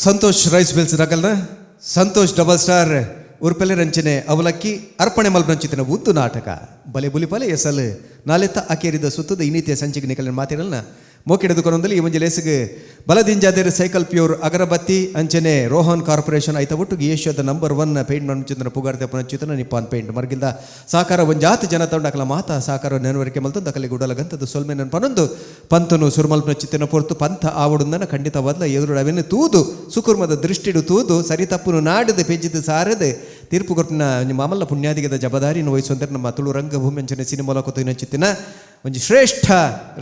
Santosh rice mills ನಕಲ್ನ Santosh double star ಉರ್ಪೆಲೆ ರಂಚನೆ ಅವಲಕ್ಕಿ ಅರ್ಪಣೆ ಮಲ್ಪನಂಚಿತನ ಉದ್ದು ನಾಟಕ ಬಲೆ ಬುಲಿಪಲೆ ಎಸಲ್ ನಾಲೆತ್ತ ಅಕೇರಿದ ಸುತ್ತದ ಇನ್ನಿತ್ಯ ಸಂಚಿಗೆ ನಿಕಲಿನ ಮಾತಿರಲ್ನ ಮೋಕಿಡದು ಕೊನೊಂದಲ್ಲಿ ಈ ಒಂಜಿ ಲೇಸಿಗೆ ಬಲದಿಂಜಾದೇರ್ ಸೈಕಲ್ ಪ್ಯೂರ್ ಅಗರಬತ್ತಿ ಅಂಚನೆ ರೋಹನ್ ಕಾರ್ಪೊರೇಷನ್ ಐತ ಒಟ್ಟು ಏಷ್ಯಾದ ನಂಬರ್ 1 ಪೇಂಟ್ ಮನ್ಚಿತನ ಪುಗಾರ್ತೆ ಪನಚಿತನ ನಿಪ್ಪಾನ್ ಪೇಂಟ್ ಮರ್ಗಿಲ್ದ ಸಾಕಾರ ಒಂಜಾತ ಜನ ತಂಡ ಅಕಲ ಮಾತಾ ಸಾಕಾರ ನೆನವರಿಕೆ ಮಲ್ತೊಂದು ಅಕಲಿ ಗುಡಲಗಂತದ ಸೊಲ್ಮೆ ಪನೊಂದು ಪಂತನು ಸುರ್ಮಲ್ಪನ ಚಿತ್ತನ ಪೊರ್ತು ಪಂಥ ಆವಡುಂದನ ಖಂಡಿತವಾದ್ಲ ಎದುರು ಅವೆನ್ನು ತೂದು ಸುಕುರ್ಮದ ದೃಷ್ಟಿಡು ತೂದು ಸರಿ ತಪ್ಪುನು ನಾಡದ ಪೆಜ್ಜಿದ ಸಾರದೆ ತೀರ್ಪು ಕೊಟ್ಟಿನ ಒಂಜಿ ಮಾಮಲ್ಲ ಪುಣ್ಯಾದಿಗದ ಜಬದಾರಿನ ವಹಿಸುವಂತಾರೆ ನಮ್ಮ ತುಳು ರಂಗಭೂಮಿ ಅಂಚನೆ ಸಿನಿಮಾ ಕೊತ್ತಿನ ಚಿತ್ತಿನ ಒಂಜಿ ಶ್ರೇಷ್ಠ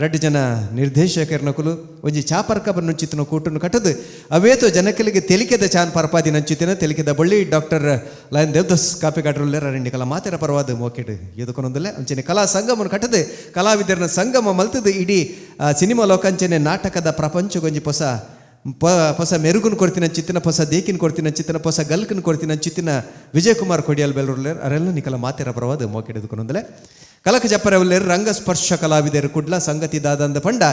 ರಡ್ಡು ಜನ ನಿರ್ದೇಶಕರನಕುಲು ಒಂಜಿ ಚಾಪರ್ಕ ಚಿತ್ತನ ಕೂಟನ್ನು ಕಟ್ಟದು ಅವೇತೋ ಜನಕಲಿಗೆ ತೆಲಿಕೆದ ಚಾನ್ ಪರಪಾದಿ ನಂಚಿತ್ತಿನ ತೆಲಿಕೆದ ಬಳ್ಳಿ ಡಾಕ್ಟರ್ ಲಯನ್ ದೇವದಾಸ್ ಕಾಪಿ ಕಾಟ್ರುಲ್ಲೇರ ರೆಂಡಿ ಕಲಾ ಮಾತೆರ ಪರವಾದ ಮೋಕೆಟ್ ಎದುಕೊನೊಂದಲ್ಲೇ ಅಂಚನೆ ಕಲಾ ಸಂಗಮನ್ನು ಕಟ್ಟದು ಕಲಾವಿದರನ ಸಂಗಮ ಮಲ್ತದು ಇಡೀ ಸಿನಿಮಾ ಲೋಕಂಚನೆ ನಾಟಕದ ಪ್ರಪಂಚಗೊಂಜಿ ಹೊಸ ಹೊಸ ಮೆರುಗುನ್ ಕೊಡ್ತಿನ ಚಿತ್ತಿನ ಹೊಸ ದೇಕಿನ ಕೊಡ್ತಿನ ಚಿತ್ತಿನ ಹೊಸ ಗಲ್ಕನ್ ಕೊಡ್ತಿನ ಚಿತ್ತಿನ ವಿಜಯಕುಮಾರ್ ಕೊಡಿಯಲ್ ಬೆಲ್ಲೂರ್ಲೇರ್ ಅರೆಲ್ಲ ನಿಕಲ ಮಾತೆರ ಪರವಾದ ಮೋಕೆಟ್ ಎದುಕೊನೊಂದಲೇ ಕಲಕ ಜಪ್ಪರವಲ್ಲೇರು ರಂಗಸ್ಪರ್ಶ ಕಲಾವಿದರು ಕುಡ್ಲ ಸಂಗತಿ ದಾದಂದ ಪಂಡ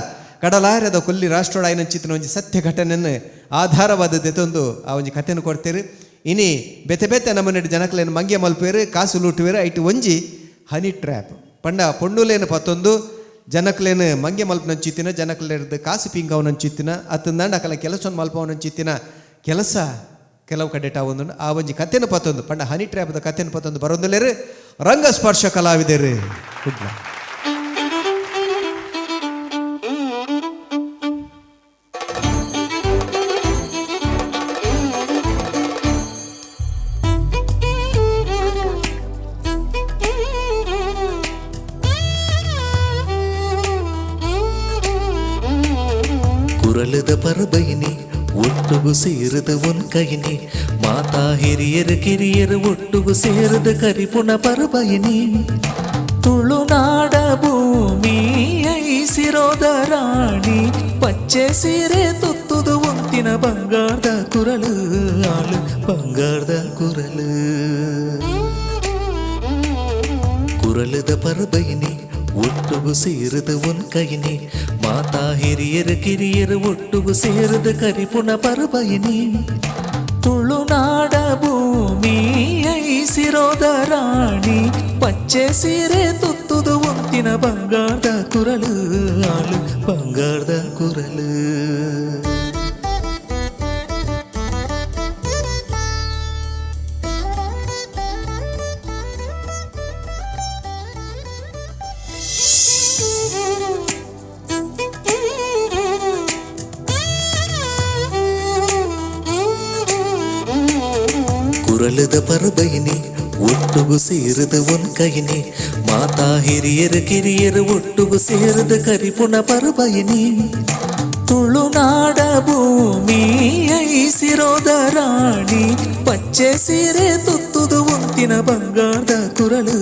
ಕಡಲಾರದ ಕೊಲ್ಲಿ ರಾಷ್ಟ್ರೋಡಾಯನ ಚಿತ್ತಿನ ಒಂಜಿ ಸತ್ಯ ಘಟನೆಯನ್ನು ಆಧಾರವಾದ ದೆತೊಂದು ಆ ಒಂಜಿ ಕಥೆಯನ್ನು ಕೊಡ್ತೇರು. ಇನಿ ಬೆತೆ ಬೆತೆ ನಮ್ಮನೆ ಜನಕಲೇನು ಮಂಗೆ ಮಲ್ಪೇರು ಕಾಸು ಲೂಟುವೇರು ಐಟು ಒಂಜಿ ಹನಿ ಟ್ರ್ಯಾಪ್ ಪಂಡ ಪೊಣ್ಣುಲೇನು ಪತ್ತೊಂದು ಜನಕ್ಲೇನು ಮಂಗೆ ಮಲ್ಪನಂಚಿತ್ತಿನ ಜನಕ್ಲೇರ್ದು ಕಾಸು ಪಿಂಗವನಂಚಿತ್ತಿನ ಅತ್ತಂದಾಂಡ ಅಕಲ ಕೆಲಸವನ್ನು ಮಲ್ಪವನಂಚಿತ್ತಿನ ಕೆಲಸ ಕೆಲವು ಕಡೆಟ ಒಂದು ಆ ಒಂಜಿ ಕಥೆನ ಪತ್ತೊಂದು ಪಂಡ ಹನಿ ಟ್ರ್ಯಾಪ್ದ ಕಥೆನ ಪತ್ತೊಂದು ಬರೋದಲ್ಲೇರು ರಂಗಸ್ಪರ್ಶ ಕಲಾವಿದರು ಕುಡ್ಲ. ಕುರಲದ ಪರಬೈನಿ ಒಟ್ಟುಗು ಸೇರದ ಒನ್ಕೈನಿ ಮಾತಾ ಹಿರಿಯರು ಕಿರಿಯರು ಒಟ್ಟುಗು ಸೇರದ ಕರಿಪುಣ ಪರಬೈನಿ ತುಳುನಾಡ ಭೂಮಿ ಐಸಿರೋದ ರಾಣಿ ಪಚ್ಚೆ ಸೀರೆ ತುತ್ತುದು ಒಂತಿನ ಬಂಗಾರದ ಕುರಳು ಆಳು ಬಂಗಾರದ ಕುರಳು. ಕುರಲದ ಪರಬೈನಿ ಒಟ್ಟುಗು ಸೇರದ ಒನ್ಕೈನಿ ಮಾತಾ ಹಿರಿಯರು ಕಿರಿಯರು ಒಟ್ಟುಗು ಸೇರದ ಕರಿಪುಣ ಪರಬೈನಿ ತುಳುನಾಡ ಭೂಮಿ ಐಸಿರೋದ ರಾಣಿ ಪಚ್ಚೆ ಸೀರೆ ತುತ್ತುದು ಒಂತಿನ ಬಂಗಾರದ ಕುರಳು ಆಳು ಬಂಗಾರದ ಕುರಳು. ಕುರಲದ ಪರಬೈನಿ ಒಟ್ಟುಗು ಸೇರದ ಒನ್ಕೈನಿ ಮಾತಾ ಹಿರಿಯರು ಕಿರಿಯರು ಒಟ್ಟುಗು ಸೇರದ ಕರಿಪುಣ ಪರಬೈನಿ ತುಳುನಾಡ ಭೂಮಿ ಐಸಿರೋದ ರಾಣಿ ಪಚ್ಚೆ ಸೀರೆ ತುತ್ತುದು ಒಂತಿನ ಬಂಗಾರದ ಕುರಳು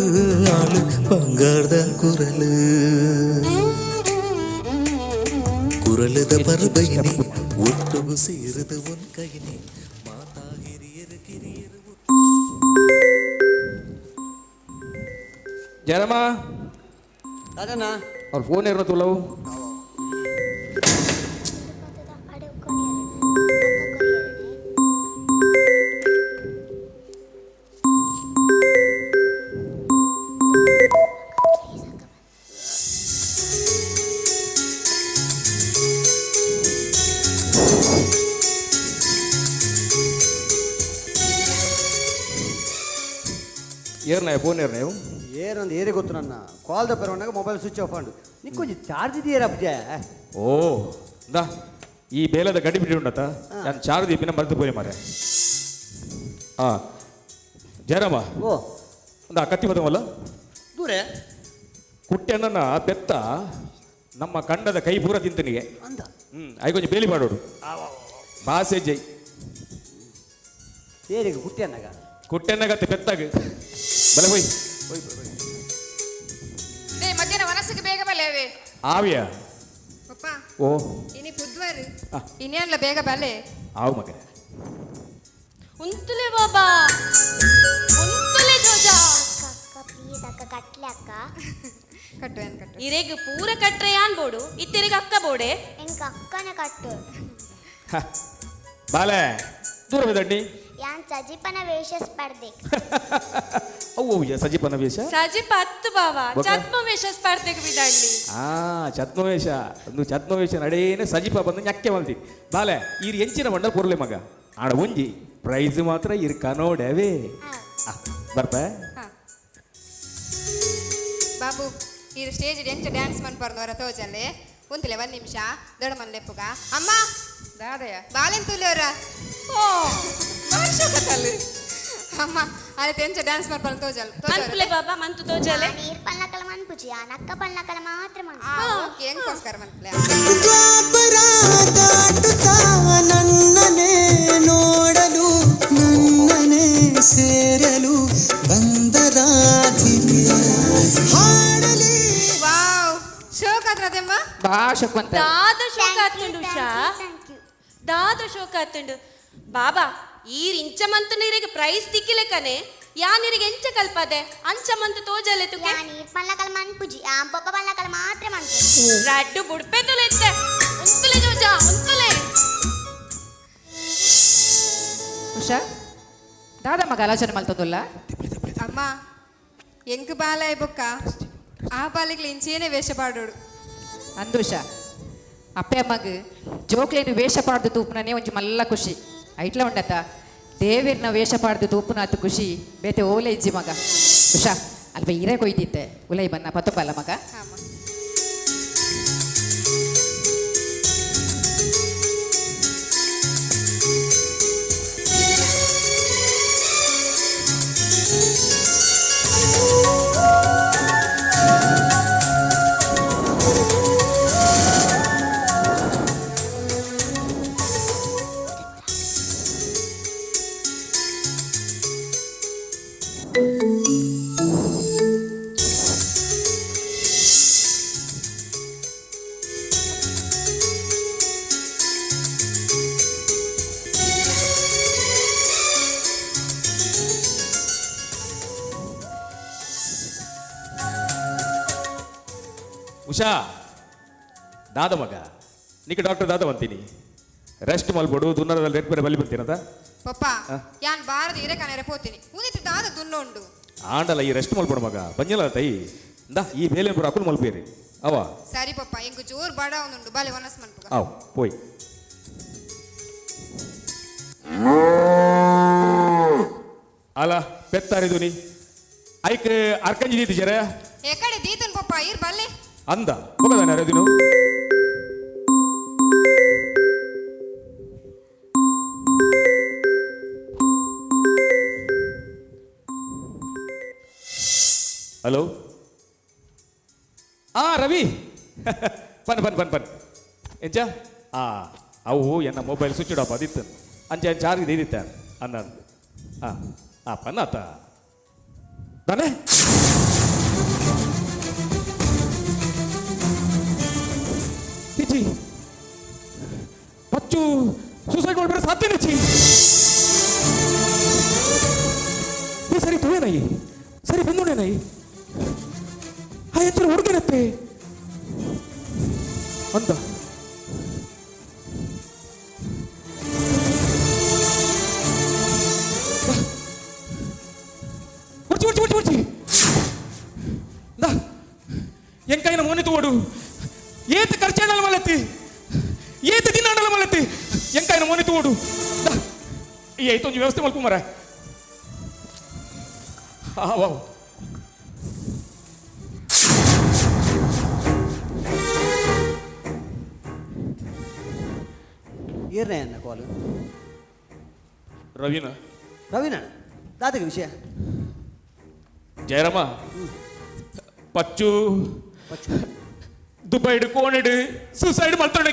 ಆಳು ಬಂಗಾರದ ಕುರಳು. ಕುರಲದ ಪರಬೈನಿ ಒಟ್ಟುಗು ಸೇರದ ಒನ್ಕೈನಿ ಮಾತಾ ಹಿರಿಯರು ಕಿರಿಯರು. ಜಯರಾಮ ರಾಜಣ್ಣ ಅವ್ರ ಫೋನ್ ಏರ್ನ ತುಲವು. ಏರ್ನ ಫೋನ್ ಏರ್ನ ಇವು? ಏನೊಂದು ಏರಿ ಗೊತ್ತು ನನ್ನ ಕಾಲ್ the ಪರವನಾಗ ಮೊಬೈಲ್ ಸ್ವಿಚ್ ಆಫ್ ಅಂಡು ನಿಕ್ಕೊಂಜಿ ಕೊಂಚ ಚಾರ್ಜ್ ಇದೆಯಾ ಅಬ್ಜೆ? ಓ ಇಂದಾ ಈ ಬೇಲದ ಗಡಿ ಬಿಡಿ ಉಂಡತ ನಾನು ಚಾರ್ಜ್ ದೀಪಿನ ಮರೆತು ಪೋರಿ ಮಾರೆ. ಹಾ ಜಯರಾಮ. ಓ ಒಂದು ಕತ್ತಿ ಬದವಲ್ಲ ದೂರೆ ಕುಟ್ಟೆಣ್ಣನ ಬೆತ್ತ ನಮ್ಮ ಕಂಡದ ಕೈ ಪೂರ ತಿಂತನಿಗೆ. ಅಂದ ಹ್ಮ್ I ಕೊಂಚ ಬೇಲಿ ಮಾಡೋಡು ಬಾಸೆ ಜೈ. ಏರಿಗೆ ಕುಟ್ಟಿ ಅನ್ನಾಗ ಕುಟ್ಟೆಣ್ಣಗತ್ತೆ ಪೆತ್ತಾಗ ಬಲೆ ಹೋಯ್. ಲೇ ಮಧ್ಯಾಹ್ನ ವನಸ್ಸಿಗೆ ಬೇಗ ಬಲ್ಲೇವೆ. ಆವಿಯ ಪಪ್ಪ. ಓ ಇನಿ ಪುದ್ವಾರು ಇನ್ಯಾನ್ಲ ಬೇಗ ಬಲೆ. ಆವು ಮಗನೇ. ಉಂತುಲೆ ಬಾಬಾ ಉಂತುಲೆ ಜೋಜಾ. ಅಕ್ಕ ಪ್ಲೀಸ್ ಅಕ್ಕ ಕಟ್ಲೆ ಅಕ್ಕ. ಕಟ್ಟು ಏನ್ ಕಟ್ಟು. ಇರೆಗ್ ಪೂರ ಕಟ್ರೆ ಯಾನ್ ಬೋಡು ಇತ್ತಿರೆಗ್ ಅಕ್ಕ ಬೋಡೆ. ಎಂಕ ಅಕ್ಕನ ಕಟ್ಟು. ಬಾಲೆ ದೂರ ಬಿದಡ್ಡಿ. ಯಾನ್ ಸಜೀಪನ ವೇಷ ಸ್ಪರ್ಧೆ. ಅವು ಸಜೀಪನ ವೇಷ. ಸಜಿಪ ಹತ್ತು ಬಾವ. ಬೊಕ? ಛದ್ಮ ವೇಷ ಸ್ಪರ್ಧೆಗೆ ಬಿದಳ್ಳಿ. ಆ ಛದ್ಮವೇಷ, ಒಂದು ಛದ್ಮವೇಷ ನಡೆಯೇನೆ ಸಜಿಪ ಬಂದು ñಕ್ಕೆ ಮಲ್ತಿ. ಬಾಲೆ ಈರ್ ಎಂಚಿನ ಬಂಡ ಪೊರ್ಲೆ ಮಗ ಆಡ ಒಂಜಿ ಪ್ರೈಸ್ ಮಾತ್ರ ಇರ್ ಕನೋಡವೇ. ಬರ್ಪ. ಹಾ. ಬಾಬು, ಈ ಸ್ಟೇಜ್ ಎಂಚ ಡ್ಯಾನ್ಸ್ ಮನ್ಪರ್ನವರ ತೋಜಲ್ಲೆ ಉಂತಲೆ. ಒಂದ್ ನಿಮಿಷ, ದೊಡ್ಡ ಮನ್ ಲೆಪ್ಪುಗ. ಅಮ್ಮ, ದಾದಯ ಬಾಲೆನ್ ತುಲಿಯವರ. ಓ. ಅಮ್ಮ, ಅಲ್ಲ ಎಂಚ ಡ್ಯಾನ್ಸ್ ಮನ್ಪರ್ನ ತೋಜಲ್. ಮನ್ಪುಲೆ ಬಾಬಾ, ಮಂತು ತೋಜಲೆ. ನೀರ್ ಪಲ್ನಕಲ ಮನ್ಪುಜಿ, ಆ ನಕ್ಕ ಪಲ್ನಕಲ ಮಾತ್ರ ಮನ್ಪು. ಓಕೆ, ಹೆಂಗೋಸ್ಕರ ಮನ್ಪುಲೆ. ದ್ವಾಪರ ದಾಟುತ್ತಾ ನನ್ನನೇ ನೋಡಲು, ನನ್ನನೇ ಸೇರಲು ಬಂದ ರಾಧಿಕೆ ಹಾಡಲಿ. ವಾವ್, ಶೋಕ್ ಆದ್ರದಮ್ಮ. ಬಾ ಶೋಕ್. ದಾದ ಶೋಕ ಆತುಂಡು ಉಷಾ. Thank you. ದಾದ ಶೋಕ ಆತುಂಡು ಬಾಬಾ. ಈರ್ ಇಂಚ ಮಂತು ನೀರಿಗೆ ಪ್ರೈಸ್ ತಿಕ್ಕಿಲೆ ಕನೆ. ಯಾನಿರಿಗೆ ಎಂಚ ಕಲ್ಪದೆ ಅಂಚ ಮಂತು ತೋಜಲೆ ತುಕೆ. ಯಾ ನೀರ್ ಪಲ್ನಕಲ ಮನ್ಪುಜಿ, ಆ ಪೊಪ್ಪ ಪಲ್ನಕಲ ಮಾತ್ರ ಮನ್ಪು. ರಡ್ಡು ಬುಡ್ಪೆ ತುಲೆತ್ತೆ. ಉಂತುಲೆ ಜೋಜಾ, ಉಂತುಲೆ. ಉಷಾ, ದಾದ ಮಗ ಆಲೋಚನೆ ಮಲ್ತೊಂದುಲ್ಲ? ಅಮ್ಮ, ಎಂಕ್ ಬಾಲ ಬೊಕ್ಕ ಆ ಬಾಲಿಗೆ ಇಂಚೇನೆ ವೇಷ ಪಾಡೋಡು. ಅಂದು ಉಷಾ, ಅಪ್ಪೆ ಅಮ್ಮಗ್ ಜೋಕ್ಲೇನು ವೇಷ ಪಾಡ್ದು ತೂಪುನನೇ ಒಂಜಿ ಮಲ್ಲ ಖುಷಿ. ಐಟ್ಲ ಉಂಡತ ದೇವಿರ್ನ ವೇಷ ಪಾಡ್ದು ತೂಪುನ ಆತು ಖುಷಿ ಬೇತೆ ಓಲೆ ಇಜ್ಜಿ ಮಗ. ಉಷಾ, ಅಲ್ಪ ಈರೇ ಕೊಯ್ದಿತ್ತೆ, ಉಲೈ ಬನ್ನ ಪತ್ತೊಬ್ಬಲ್ಲ ಮಗ. ಅಮ್ಮ. ಉಷಾ, ದಾದ ಮಗ ನಿಕ್ಕ ಡಾಕ್ಟರ್ ದಾದ ಅಂತೀನಿ. ರೆಸ್ಟ್ ಮಲ್ಬೋಡು, ದುನ್ನದಲ್ಲಿ ರೆಡ್ ಬೇರೆ ಬಲಿ ಬಂತೀನದ. ಪಪ್ಪ, ಯಾನ್ ಬಾರದ ಇರೆ ಕನೆರೆ ಪೋತೀನಿ. ಉಂದಿತ್ತು ದಾದ ದುನ್ನ ಉಂಡು. ಆಂಡಲ ಈ ರೆಸ್ಟ್ ಮಲ್ಬೋಡು ಮಗ, ಬಂಜಲ ತೈ ಇಂದ ಈ ಬೇಲೆ ಪೂರ ಅಕುಲು ಮಲ್ಪೇರಿ ಅವ. ಸರಿ ಪಪ್ಪ, ಎಂಕ್ ಜೋರ್ ಬಡ ಉಂಡು, ಬಾಲೆ ಒನಸ್ ಮನ್ಪುಗ. ಆವ್ ಪೋಯ್. ಅಲ್ಲ ಪೆತ್ತಾರಿದು ನೀ ಐಕ್ ಅರ್ಕಂಜಿ ದೀತಿಜರ. ಎಕಡೆ ದೀತನ್ ಪಪ್ಪ, ಈರ್ ಬಲ್ಲೆ. ಅಂದ ಹೋಗದಾನೆ ಅರೆದಿನು. ಹಲೋ, ಆ ರವಿ, ಬನ್ ಬನ್ ಬನ್ ಬನ್. ಎಂಚ ಆ ಅವು ಎನ್ನ ಮೊಬೈಲ್ ಸ್ವಿಚ್ ಆಫ್ ಅದಿತ್ತು, ಅಂಚೆ ಚಾರ್ಜ್ ಇದಿತ್ತ ಅನ್ನ. ಆ ಆ ಪನ್ನಾತ ತಾನೆ. ಇಚ್ಚಿ ಪಚ್ಚು ಸೂಸೈಡ್ ಮಾಡ್ಬೇಡ, ಸಾಧ್ಯ ಇಚ್ಚಿ. ಈ ಸರಿ ತುವೇನೈ, ಸರಿ ಬಂದುಣೇನೈ. ಆ ಹೆಚ್ಚು ಹುಡುಗನತ್ತೆ ಅಂತ. ಉರ್ಚಿ ಉರ್ಚಿ ಉರ್ಚಿ ಉರ್ಚಿ ದಾ ಎಂಕೈನ ಮೋನಿ ತೋಡು. ಏತ ಖರ್ಚಾಡಲ ಮಲತ್ತಿ, ಏತ ದಿನ ಆಡಲ ಮಲತ್ತಿ. ಎಂಕೈನ ಮೋನಿ ತೋಡು ದಾ. ಈ ಐತೊಂಜಿ ವ್ಯವಸ್ಥೆ ಮಲ್ಪು ಮರ. ಆ ವಾವ್. ಏರ್ನೇ ಅನ್ನ ಕಾಲು? ರವೀನ. ರವೀನ, ದಾದಗೆ ವಿಷಯ? ಜಯರಾಮ, ಪಚ್ಚು ಪಚ್ಚು ದುಬೈಡ್ ಕೋಣೆಡ್ ಸೂಸೈಡ್ ಮಲ್ತೊಂಡೆ.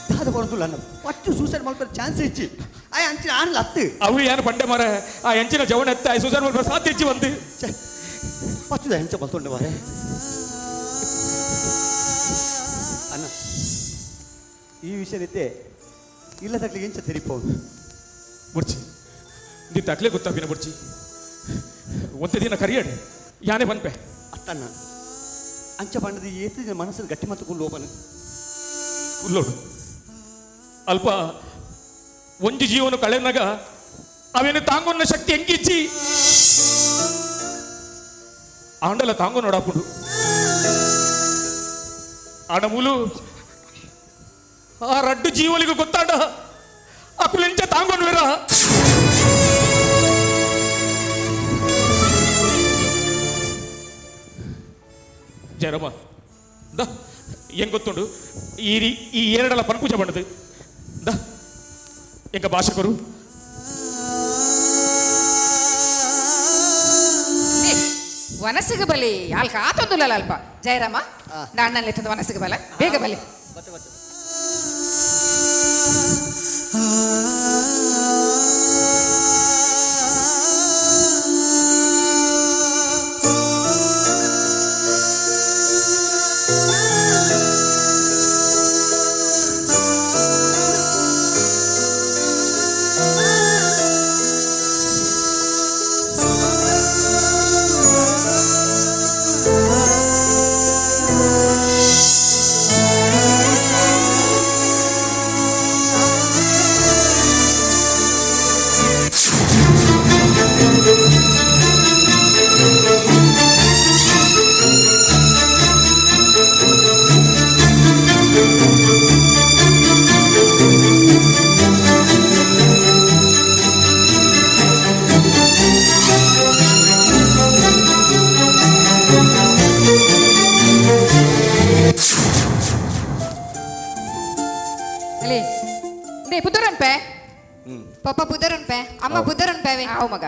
ದಾದ ಕೊಡ್తుಲ್ಲ ಅನ್ನ, ಪಚ್ಚು ಸೂಸೈಡ್ ಮಲ್ಪರೆ ಚಾನ್ಸ್ ಇಚ್ಚಿ. ಆಯ್ ಅಂಚಿನ ಆನ್ಲ ಅತ್ತು. ಅವು ಏನು ಪಂಡೆ ಮರ, ಆ ಎಂಚಿನ ಜವಣ ಎತ್ತ ಸೂಸೈಡ್ ಮಲ್ಪರೆ ಸಾಧ್ಯ ಇಚ್ಚಿ ಬಂದು. ಛೆ, ಪಚ್ಚುದ ಹೆಂಚ ಮಲ್ತೊಂಡೆ ಮಾರೆ. ಅಣ್ಣ, ಈ ವಿಷಯ ಇಲ್ಲ ತಕ್ಲಿಗೆ ಎಂಚ ತೆರಿಪೋದು? ಬುರ್ಚಿ ದಿ ತಕ್ಲೆ ಗೊತ್ತಾಪಿನ ಬುರ್ಚಿ. ಒಂತೆ ದಿನ ಕರಿಯಡೆ, ಯಾನೇ ಬಂದ್ಪೆ. ಅತ್ತಣ್ಣ, ಅಂಚ ಪಂಡದ ಏತ್ ಮನಸ್ಸು ಗಟ್ಟಿ ಮತ್ತು ಕುಲ್ಲೋಪನು ಕುಲ್ಲೋಡು ಅಲ್ಪ ಒಂಜಿ ಜೀವನ ಕಳೆನಾಗ ಅವೇನು ತಾಂಗೊನ್ನ ಶಕ್ತಿ ಎಂಕಿಚ್ಚಿ ಆಂಡಲ ತಾಂಗೋ ನೋಡಾಪುಂಡು ಆಡಮೂಲು ಆ ರಡ್ಡು ಜೀವಲಿಗೂ ಗೊತ್ತಾಡ ಅಕುಲೆಂಚ ತಾಂಗೊಂಡು ಬೇರ ಜರಮ the ಏನ್ ಗೊತ್ತುಂಡು ಈ ಈ ಎರಡಲ ಪನ್ಪೂಜೆ ಬಂಡದು the ಎಂಕ ಭಾಷಕರು ವನಸಿಗೆ ಬಲಿ ಅಲ್ಕ ಆತೊಂದುಲ್ಲ ಅಲ್ಪ ಜಯರಾಮ ನಾಣ್ಣಲ್ಲಿ ತಂದು ವನಸಿಗೆ ಬಲ ಬೇಗ ಬಲಿ. ಅಲ್ಲಿ they ಪುದರನ್ಪೆ ಪಪ್ಪ ಪುದರುನ್ಪೆ ಅಮ್ಮ ಪುದರುನ್ಪೆವೆ ಆವು ಮಗ.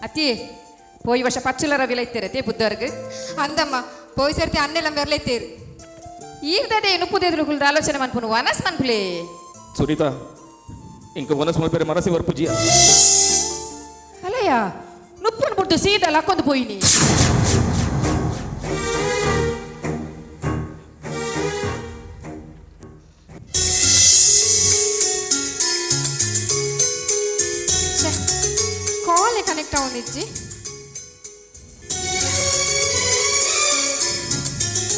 ಅತ್ತಿ ಪೋಯಿ ವರ್ಷ ಪಚ್ಚುಲ ರವಿಲ ಇತ್ತೀರ ತೇ ಪುದ್ದರ್ಗ್. ಅಂದಮ್ಮ ಪೋಯಿ ಸರ್ತಿ ಅನ್ನೆಲ್ಲ ಬೆರ್ಲೈತೀರು ಈರ್ದದೆ ನುಪ್ಪುದೆದುರು ಕುಲ್ದ ಆಲೋಚನೆ ಮನ್ಪುನು ವನಸ್ ಮನ್ಪುಲೆ. ಸುನೀತಾ ಇಂಕ ವನಸ್ ಮಲ್ಪೆರೆ ಮನಸ್ಸಿ ವರ್ಪುಜಿಯ. ಅಲಯ್ಯ ನುಪ್ಪುನ್ ಬಿಡ್ದು ಸೀದಾ ಲಕ್ಕೊಂದು ಪೋಯಿನಿ. ಕಾಲ್ ಕನೆಕ್ಟ್ ಅವನಿಜ್ಜಿ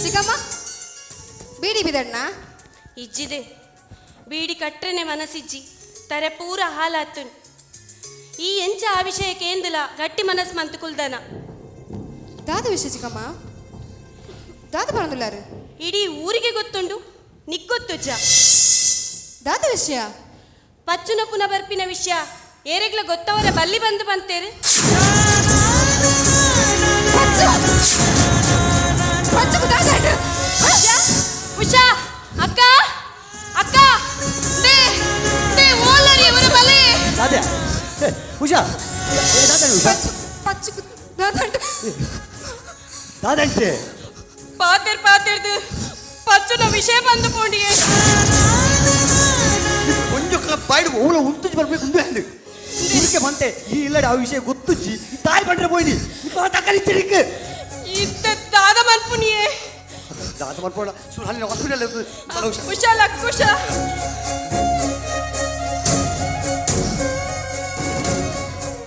ಚಿಕ್ಕಮ್ಮ ಬೀಡಿ ಬಿದಣ್ಣ ಇಜ್ಜಿದೆ ಬೀಡಿ ಕಟ್ರನೆ ಮನಸ್ಸಿಜ್ಜಿ ತರೆ ಪೂರ ಹಾಲಾತುನ್ ಈ ಎಂಚ ಆ ವಿಷಯಕ್ಕೆ ಏಂದಿಲ್ಲ ಗಟ್ಟಿ ಮನಸ್ಸು ಮಂತು ಕುಲ್ದನ. ದಾದ ವಿಷಯ ಚಿಕ್ಕಮ್ಮ? ದಾದ ಬರಂದುಲ್ಲಾರು ಇಡೀ ಊರಿಗೆ ಗೊತ್ತುಂಡು ನಿಕ್ಗೊತ್ತುಜ್ಜ ದಾದ ವಿಷಯ? ಪಚ್ಚುನ ಪುನ ಬರ್ಪಿನ ವಿಷಯ ಏರೆಗ್ಲ ಗೊತ್ತವರ ಬಲ್ಲಿ ಬಂದು ಬಂತೇರು. ಉಷಾ ಅಕ್ಕ ಅಕ್ಕ they they ಓಲರಿ ಇವರ ಬಲಿ. ದಾದೆ ಉಷಾ ಉಷಾ. ಪಚ್ಚು ದಾದ ದಾದಂಟೆ ಪಾತೆರ್ ಪಾತೆರ್ದು ಪಚ್ಚುನ ವಿಷಯ ಬಂದು ಪೋಂಡಿಯೇ. ಒಂಜೊಕ್ಕ ಬಾಯ್ಡು ಓಲ ಉಂತುಜಿ ಬರ್ಬೇಕು ಉಂದು ಹಂದು ಇದಕ್ಕೆ ಬಂತೆ ಈ ಇಲ್ಲಡೆ ಆ ವಿಷಯ ಗೊತ್ತುಜ್ಜಿ ತಾಯಿ ಬಂದ್ರೆ ಪೋಯ್ದಿ ತಕಲಿಚ್ಚಿರಿಕ್ ಇತ್ತ ದಾದ ಮನ್ಪುನಿಯೇ. ದಾದ ಮನ್ಪೋಣ ಸುಹಾಲಿನ ಹಾಸ್ಪಿಟಲ್ ಉಷಾ ಲಕ್ಕುಷಾ.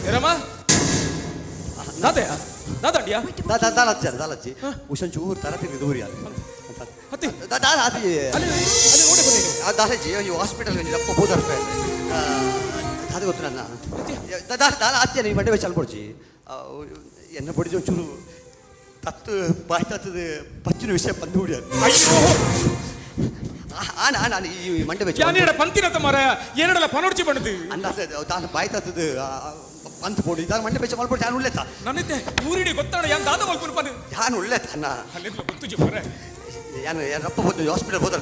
ಜಯರಾಮ ನಾದಯ ನಾದಂಡಿಯಾ ದಾಲಜ್ಜಿ ದಾಲಜ್ಜಿ ಉಷನ್ ಚೂರು ತರ ತಿಂದು ದೂರಿ ಹತ್ತಿ. ದಾಲ ಅತಿ ಅಲ್ಲಿ ಅಲ್ಲಿ ಓಡಿ ಬನ್ನಿ. ದಾಲಜ್ಜಿ ಈ ಹಾಸ್ಪಿಟಲ್ ರಪ್ಪ ಬೋದರ್ ದಾದ ಗೊತ್ತು ನನ್ನ ದಾಲ ದಾಲ ಅತ್ತೆ ನೀವು ಮಂಡೆ ಚಲ್ ಪೊಡ್ಚಿ ಎನ್ನ ಪೊಡಿಜಿ ಒಂಚೂರು ತತ್ತು ಬಾಯ್ ತತ್ತದ ಪಚ್ಚಿನ ವಿಷಯ ಬಂದು ಹುಡಿಯಾರು. ಅಯ್ಯೋ. ಆನ ಆನ ಈ ಮಂಡೆ ಬೆಚ್ಚ ಯಾನೇಡ ಪಂತಿನತ ಮಾರಾಯ ಏನಡಲ ಪನೊಡ್ಚಿ ಬಂಡದು. ಅಂದಾಜ ದಾನ ಬಾಯ್ ತತ್ತದ ಪಂತ್ ಪೊಡಿ ದಾನ ಮಂಡೆ ಬೆಚ್ಚ ಮಲ್ಪೊಡಿ ಯಾನ್ ಉಳ್ಳೆತ. ನನ್ನಿತ್ತೆ ಊರಿಡಿ ಗೊತ್ತಾಡ ಯಾನ್ ದಾದ ಮಲ್ಪುನು ಪನ್ ಯಾನ್ ಉಳ್ಳೆತ ಅಣ್ಣ. ಅಲ್ಲಿದ್ಲ ಗೊತ್ತುಜಿ ಮಾರಾಯ. ಯಾನ್ ಯಾನ್ ರಪ್ಪ ಹೋದ ಹಾಸ್ಪಿಟಲ್ ಹೋದ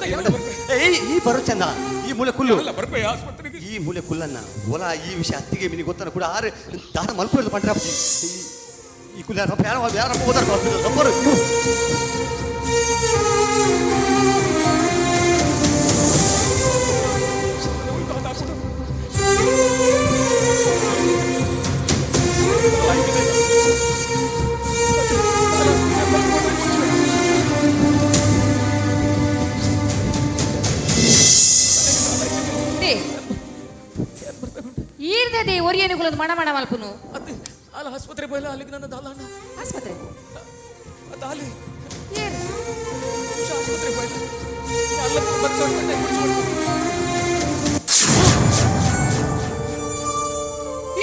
ಏಯ್ ಈ ಬರೋ ಚಂದ ಈ ಮೂಲೆ ಕುಲ್ಲು. ಅಲ್ಲ ಬರ್ಪೆ ಆಸ್ಪತ್ರೆಗೆ. ಈ ಮೂಲೆ ಕುಲ್ಲನ್ನ ಒಲ ಈ ವಿಷಯ ಅತ್ತಿಗೆ ಮಿನಿ ಗೊತ್ತನ ಕೂಡ ಆರು ದಾನ ಮಲ್ಪುರದ ಪಂಡ್ರ ಈ ಕುಲ್ಲ ರಪ್ಪ ಯಾರೋ ಯಾರಪ್ಪ ಹೋದಾರ ಹಾಸ್ಪಿಟಲ್ ರಪ್ಪರು. ಈರ್ದದೆ ಒರಿಯನುಗುಲೊಂದು ಮಣ ಮಣ ಮಲ್ಪುನು. ಅತ್ತೆ ಅಲ್ಲ ಆಸ್ಪತ್ರೆ ಬೋಯ್ಲ ಅಲ್ಲಿಗೆ ನನ್ನ ದಾಲ ಅಣ್ಣ. ಆಸ್ಪತ್ರೆ ದಾಲಿ. ಏರ್. ಆಸ್ಪತ್ರೆ ಪೋಯೆ ಅಲ್ಲ ಬರ್ತವೆ.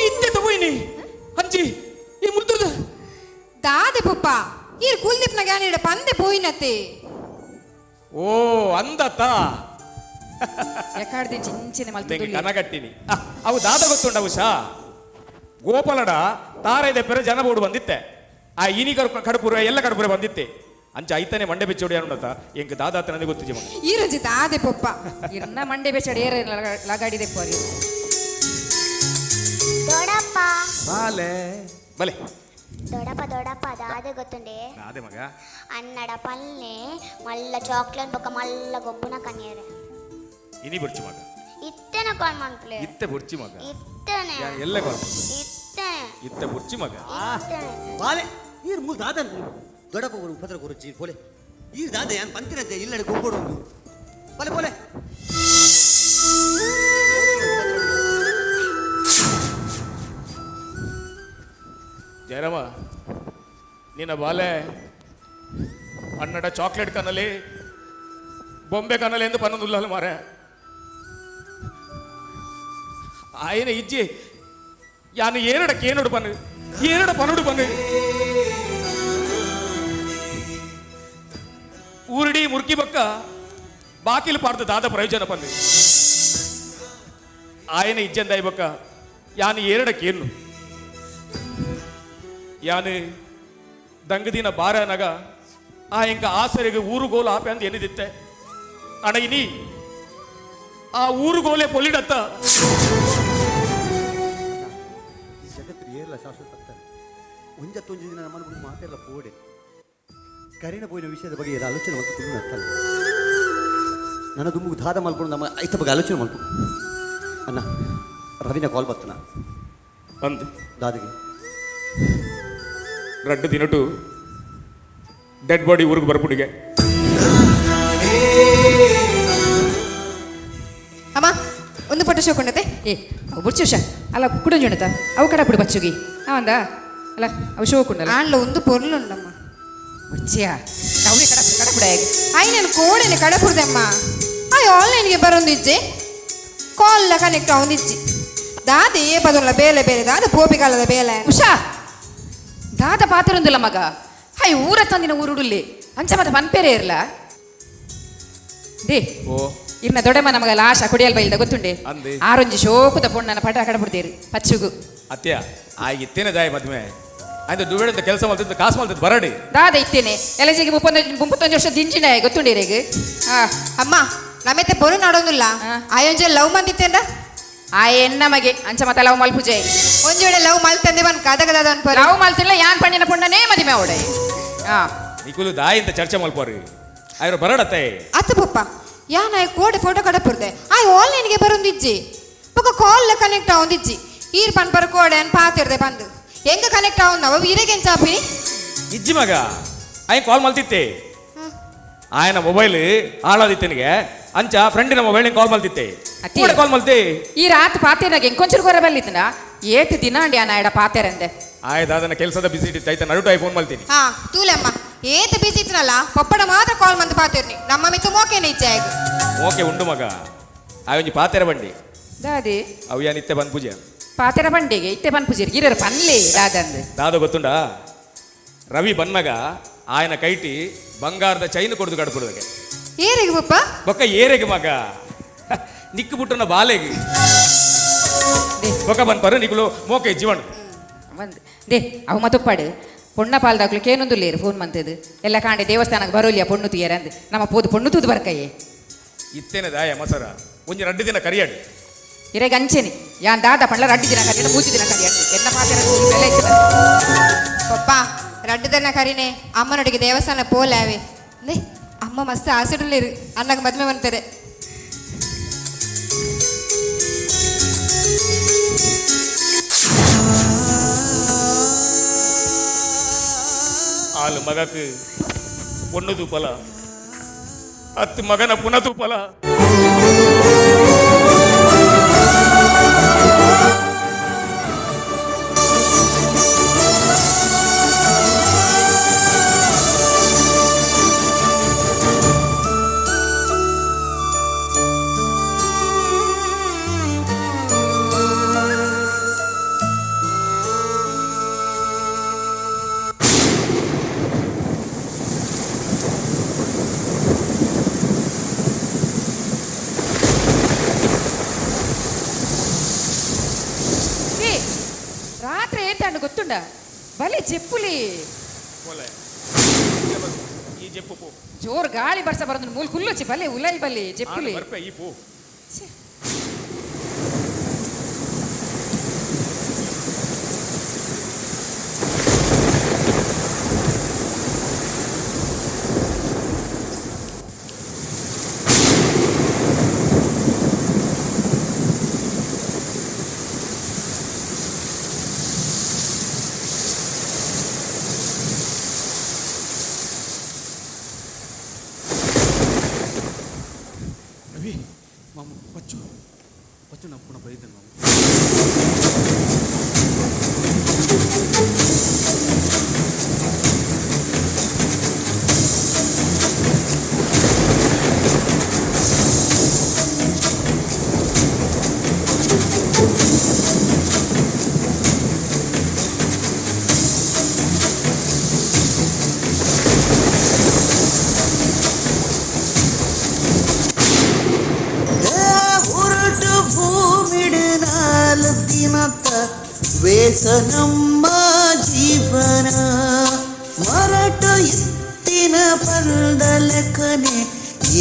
ಇತ್ತೆ ತಗೋಯಿನಿ ಅಂಚಿ ಈ ಮುಲ್ತದ. ದಾದೆ ಪಪ್ಪ, ಈರ್ ಕುಲ್ದೀಪ್ನ ಗ್ಯಾನಿಡ ಪಂದೆ ಪೋಯಿನತೆ. ಓ ಅಂದತ್ತ. ಎಕಾಡ್ದೆ ಚಿಂಚಿನ ತೆಂಗಿ ಮಲ್ತು. ಕನಗಟ್ಟಿನಿ. ಅವು ದಾದ ಗೊತ್ತುಂಡ ಉಷಾ, ಗೋಪಾಲಡ ತಾರೈದ ಪೆರ ಜನ ಬೋಡು ಬಂದಿತ್ತೆ. ಆ ಇನಿ ಕಡಪುರ ಎಲ್ಲ ಕಡಪುರ ಬಂದಿತ್ತೆ. ಅಂಚ ಐತನೆ ಮಂಡೆ ಬೆಚ್ಚೋಡಿ ಅನ್ನತ ಎಂಕ್ ದಾದಾತ ನನಗೆ ಗೊತ್ತಿಜಿ ಮಗ. ಈರಂಜಿ ದಾದೆ ಪಪ್ಪ. ಇರ್ನ ಮಂಡೆ ಬೆಚ್ಚಡಿ ಏರ ಲಗಾಡಿದೆ ಪೋರಿ. ದೊಡಪ್ಪ. ಬಾಲೆ ಬಲೆ. ದೊಡಪ್ಪ ದೊಡಪ್ಪ, ದಾದೆ ಗೊತ್ತುಂಡೆ? ದಾದೆ ಮಗ? ಅನ್ನಡ ಪಲ್ಲೆ ಮಲ್ಲ ಚಾಕ್ಲೇಟ್ ಬೊಕ್ಕ ಮಲ್ಲ ಗೊಬ್ಬುನ ಕನಿಯರೆ. ಇನಿ ಬುರ್ಚಿ ಮಗ. ಇತ್ತನ ಕಾಲ್ ಮನ್ಪ್ಲೆ. ಇತ್ತೆ ಬುರ್ಚಿ ಮಗ. ಇತ್ತನೆ. ಎಲ್ಲ ಕಾಲ್. ಇತ್ತನೆ. ಇತ್ತೆ ಬುರ್ಚಿ ಮಗ. ಇತ್ತನೆ. ಬಾಲೆ, ಈರ್ ಮೂಲು ದಾದ ದೊಡ್ಡಪ್ಪ ஒரு ಉಪದ್ರ ಕೊರುಚಿ ಪೋಲೆ. ಈರ್ ದಾದ ಯಾನ್ ಪಂತಿನದ್ದೆ ಇಲ್ಲಡೆ ಗೊಬ್ಬಡು ಉಂಡು. ಪೋಲೆ ಪೋಲೆ. ಜಯರಾಮ, ನಿನ್ನ ಬಾಲೆ ಅಣ್ಣಡ ಚಾಕ್ಲೇಟ್ ಕನಲಿ ಬೊಂಬೆ ಕನಲಿ ಎಂದು ಪನ್ನೊಂದುಲ್ಲಲ್ಲ ಮಾರೆ. ಆಯನ ಇಜ್ಜಿ ಯಾನು ಏರಡ ಕೇನುಡು ಪನ್ನು ಏರಡ ಪನುಡು ಪನ್ನು ಊರಿಡಿ ಮುರ್ಕಿ ಬಕ್ಕ ಬಾಕಿಲು ಪಾಡ್ದು ದಾದ ಪ್ರಯೋಜನ ಪನ್ನು. ಆಯನ ಇಜ್ಜಂದಾಯಿ ಬಕ್ಕ ಯಾನು ಏರಡ ಕೇನು ಯಾನು ದಂಗದಿನ ಬಾರನಗ ಆ ಎಂಕ ಆಸರೆಗೆ ಊರುಗೋಲು ಆಪೆ ಅಂದ್ ಎನಿದಿತ್ತೆ. ಅಣಗಿನಿ ಆ ಊರುಗೋಲೆ ಪೊಲಿಡತ್ತ. ಈ ಜಗತ್ತು ಏರ್ಲ ಶಾಶ್ವತ ಆಗ್ತಾನೆ. ಒಂಜತ್ತೊಂಜಿ ದಿನ ನಮ್ಮನ್ನು ಬಿಡು ಮಾತೆಲ್ಲ ಪೋಡೆ. ಕರಿನ ಪೋಯಿನ ವಿಷಯದ ಬಗ್ಗೆ ಎಲ್ಲ ಆಲೋಚನೆ ಮತ್ತು ತುಳು ನತ್ತಲ್ಲ. ನನ್ನ ದುಂಬುಗು ದಾದ ಮಲ್ಕೊಂಡು ನಮ್ಮ ಐತ ಬಗ್ಗೆ ಆಲೋಚನೆ ಮಲ್ಪು. ಅಣ್ಣ, ರವಿನ ಕಾಲ್ ಬರ್ತನ. ಅಂದ್. ದಾದಿಗೆ. ರಡ್ಡು ದಿನಟು ಡೆಡ್ ಬಾಡಿ ಊರಿಗೆ ಬರ್ಪುಡಿಗೆ. ಅಮ್ಮ, ಒಂದು ಫೋಟೋ ಶೋ ಕೊಂಡತೆ. ಏ ಅವು ಬುಡ್ಚು ಉಷಾ, ಅಲ್ಲ ಕುಡಂಜುಣತ ಅವು ಕಡಪುಡು ಬಚ್ಚುಗಿ ಅವಂದ ಅಲ್ಲ ಅವು ಶೋ ಕುಂಡಲ್ಲ. ಆಂಡ್ಲ ಒಂದು ಪೊರ್ಲುಂಡಮ್ಮ. ಬುಡ್ಚಿಯಾ, ಅವೇ ಕಡಪುಡು ಕಡಪುಡ ಹೇಗೆ? I ನಾನು ಕೋಡೆನೆ ಕಡಪುಡ್ದಮ್ಮ. ಆಯ್ ಆನ್ಲೈನ್ಗೆ ಬರೋಂದಿಜ್ಜೆ, ಕಾಲ್ ಕನೆಕ್ಟ್ ಆವೊಂದಿಜ್ಜಿ. ದಾದೆ ಏ ಬದಲ ಬೇಲೆ ಬೇಲೆ ದಾದ ಪೋಪಿ ಕಾಲದ ಬೇಲೆ. ಉಷಾ, ದಾದ ಪಾತ್ರೊಂದಿಲ್ಲ ಮಗ. ಹೈ ಊರ ತಂದಿನ ಊರುಡುಲ್ಲಿ ಅಂಚ ಮತ್ತೆ ಪನ್ಪೇರೆ ಇರ್ಲ they. ಓ. ಇರ್ನ ದೊಡ್ಡಮ್ಮ ನಮಗ ಲಾಶ ಕುಡಿಯಲ್ ಬೈಲ್ದ ಗೊತ್ತುಂಡೆ. ಅಂದೆ. ಆರೊಂಜಿ ಶೋಕುದ ಪೊಣ್ಣನ ಪಟ ಕಡಪುಡ್ತೇರು ಪಚ್ಚುಗು. ಅತ್ಯ ಆಗ ಇತ್ತೇನೆ ದಾಯ ಮದ್ಮೆ ಆಯ್ತು. ದುಬೇಡಂತ ಕೆಲಸ ಮಾಡ್ತಿದ್ದು ಕಾಸು ಮಾಡ್ತಿದ್ದು ಬರಡಿ. ದಾದ ಇತ್ತೇನೆ ಎಲಜಿಗೆ 31 ವರ್ಷ ದಿಂಜಿನ ಗೊತ್ತುಂಡೇರೆಗ್. ಹಾ. ಅಮ್ಮ, ನಮ್ಮೆತ್ತೆ ಪೊರು ನಾಡೊಂದಿಲ್ಲ. ಆಯೊಂಜೆ ಲವ್ ಮಂದಿತ್ತೇಂಡ. ಆ ಎನ್ನ ಮಗೆ ಅಂಚ ಮತ್ತ ಲವ್ ಮಲ್ಪುಜೈ. ಒಂಜಿ ವೇಳೆ ಲವ್ ಮಲ್ತಂದೆ ಬನ್ ಕದಗದ ಅನ್ಪರ. ಲವ್ ಮಲ್ತಿಲ್ಲ, ಯಾನ್ ಪಣ್ಣಿನ ಪೊಣ್ಣನೇ ಮದಿಮೆ ಅವಡೆ. ಹಾ. ನಿಕುಲು ದಾಯಿ ಅಂತ ಚರ್ಚೆ ಮಲ್ಪೋರಿ ಆಯ್ರು ಬರಡತ್ತೆ. ಅತ್ತ ಪಪ್ಪ, ಯಾನ್ ಆಯ್ ಕೋಡೆ ಫೋಟೋ ಕಡಪುರ್ದೆ. ಆಯ್ ಆನ್ಲೈನ್ಗೆ ಬರೋಂದಿಜ್ಜಿ ಬೊಕ ಕಾಲ್ ಕನೆಕ್ಟ್ ಆವೊಂದಿಜ್ಜಿ. ಈರ್ ಪನ್ಪರ ಕೋಡೆ ಅನ್ ಪಾತಿರ್ದೆ ಬಂದು ಹೆಂಗ ಕನೆಕ್ಟ್ ಆವೊಂದು ಅವ ಇರೆಗೆಂಚ ಆಪಿನಿ? ಇಜ್ಜಿ ಮಗ, ಆಯ್ ಕಾಲ್ ಮಲ್ತಿತ್ತೆ. ಆಯನ ಮೊಬೈಲ್ ಹಾಳಾದಿತ್ತನಿಗೆ. ಅಂಚ ಫ್ರೆಂಡಿನ ಮೊಬೈಲ್ ಕಾಲ್ ಮಲ್ತಿತ್ತೆ. ಅತ್ತಿ. ಕೂಡ ಕಾಲ್ ಮಲ್ತಿ. ಈ ರಾತ್ ಪಾತೇನಾಗ ಎಂಕೊಂಚೂರು ಕೊರ ಬಲ್ಲಿತ್ತನ ಏತ್ ದಿನ ಅಂಡಿ ಆನ ಎಡ ಪಾತೇರಂದೆ. ಆಯ್ತು, ಅದನ್ನ ಕೆಲಸದ ಬಿಸಿ ಇಟ್ಟಿತ್ತು. ಆಯ್ತಾ, ನಡುಟು ಆಯ್ ಫೋನ್ ಮಲ್ತೀನಿ. ಹಾ ತೂಲಮ್ಮ, ಏತ್ ಬಿಸಿ ಇತ್ತನಲ್ಲ, ಪಪ್ಪಡ ಮಾತ್ರ ಕಾಲ್ ಮಂತ್ ಪಾತಿರ್ನಿ. ನಮ್ಮ ಮಿತ್ತು ಮೋಕೆನೆ ಇಚ್ಛೆ ಆಯ್ತು. ಓಕೆ ಉಂಡು ಮಗ. ಆಯ್ ಒಂಜಿ ಪಾತೆರ ಬಂಡಿ. ದಾದಿ? ಅವು ಯಾನ್ ಇತ್ತೆ ಬಂದ್ ಪೂಜೆ. ಪಾತೆರ ಬಂಡಿಗೆ ಇತ್ತೆ ಬನ್ ಪೂಜೆ ಗಿರರ್ ಪನ್ಲೆ ದಾದಂದು. ದಾದ ಗೊತ್ತುಂಡ, ರವಿ ಬನ್ನಗ ಆಯನ ಕೈಟಿ ಬಂಗಾರದ ಚೈನ್ ಕೊಡ್ದು ಕಡ್ಪುಡುದಕ್ಕೆ. ಏರಿಗೆ ಪಪ್ಪ? ಬೊಕ್ಕ ಏರೆಗೆ ಮಗ? ನಿಕ್ಕು ಬುಟ್ಟನ ಬಾಲೆಗೆ. ಬೊಕ್ಕ ಬನ್ಪರು ನಿಕುಲು ಮೋಕೆ ಜೀವನ. ಬಂದ್ they ಅವು ಮತ್ತೊಪ್ಪಾಡು ಪೊಣ್ಣ ಪಾಲ್ದಾಕ್ಲು ಕೇನೊಂದು ಲೇರು ಫೋನ್ ಮಂತದು ಎಲ್ಲ ಕಾಂಡೆ ದೇವಸ್ಥಾನಕ್ಕೆ ಬರೋಲಿಯ ಪೊಣ್ಣು ತುಯರಂದು ನಮ್ಮ ಪೋದು ಪೊಣ್ಣು ತೂದು ಬರ್ಕಯ್ಯೆ. ಇತ್ತೇನೆ ದಾಯ ಮಸರ, ಒಂಜಿ ರಡ್ಡು ದಿನ ಕರಿಯಾಡು. ಇರೆಗೆ ಅಂಚೆನಿ ಯಾನ್ ದಾದ ಪಂಡ್ಲ ರಡ್ಡು ದಿನ ಕರಿಯಡು, ಮೂಜಿ ದಿನ ಕರಿಯಡು ಎನ್ನ ಪಾತೆರ ಬೆಲೆ ಇತ್ತು. ಪಪ್ಪ, ರಡ್ಡು ದಿನ ಕರಿನೆ ಅಮ್ಮನೊಟ್ಟಿಗೆ ದೇವಸ್ಥಾನ ಪೋಲಾವೆ. ನೇ ಅಮ್ಮ ಮಸ್ತ್ ಆಸೆಡುಲ್ಲೇರು ಅಣ್ಣಗೆ ಮದ್ಮೆ ಬಂತಾರೆ. ಆಲು ಮಗಕ್ ಪೊಣ್ಣು ತೂಪಲ ಅತ್ತು ಮಗನ ಪುನ ತೂಪಲ. ಗೊತ್ತುಂಡ ಬಲೆ ಜೆಪ್ಪುಲಿ ಬೋಲೆ ಈ ಜೆಪ್ಪು ಪೋ. ಜೋರ್ ಗಾಳಿ ಬರ್ಸ ಬರಂದು ಮೂಲ್ ಕುಲ್ಲೊಚ್ಚಿ ಬಲೆ ಉಲೈ ಬಲೆ ಜೆಪ್ಪುಲಿ. ಬರ್ಪೆ ಈ ಪೋ. ಛೆ. ರವಿ ಮಾಮ ಪಚ್ಚು ಪಚ್ಚು ನಪ್ಪುಣ ಬೈದನ್ ಮಾಮ. ಉರುಟು ಭೂಮಿಡು ನಾಲ್ ದಿನತ ವೇಸ ನಮ್ಮ ಜೀವನ ಮರಟು ಇತ್ತಿನ ಪಂದಲಕನೆ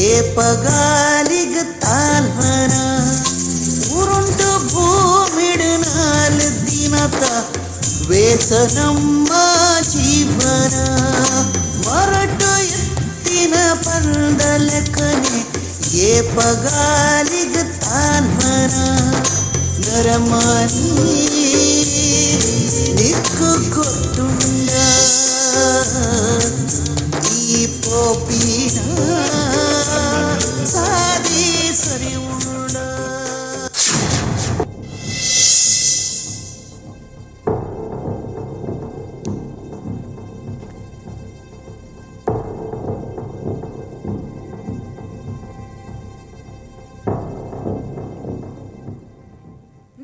ಏಪಗಾಲಿಗ ತಾಲ್ವನ ಉರುಂಟು ಭೂಮಿಡು ನಾಲ್ ದಿನತ ವೇಸ ನಮ್ಮ ಜೀವನ ಮರಟು ಎತ್ತಿನ ಪಂದಲಕನೆ ಏಪಗಾಲಿಗ ತಾಲ್ವನ ನರಮಾನಿ ನಿಕ್ಕು ಗೊತ್ತುಂಡ ಈ ಪೋಪಿನ ಸಾದಿ ಸರಿ ಉಂಡ.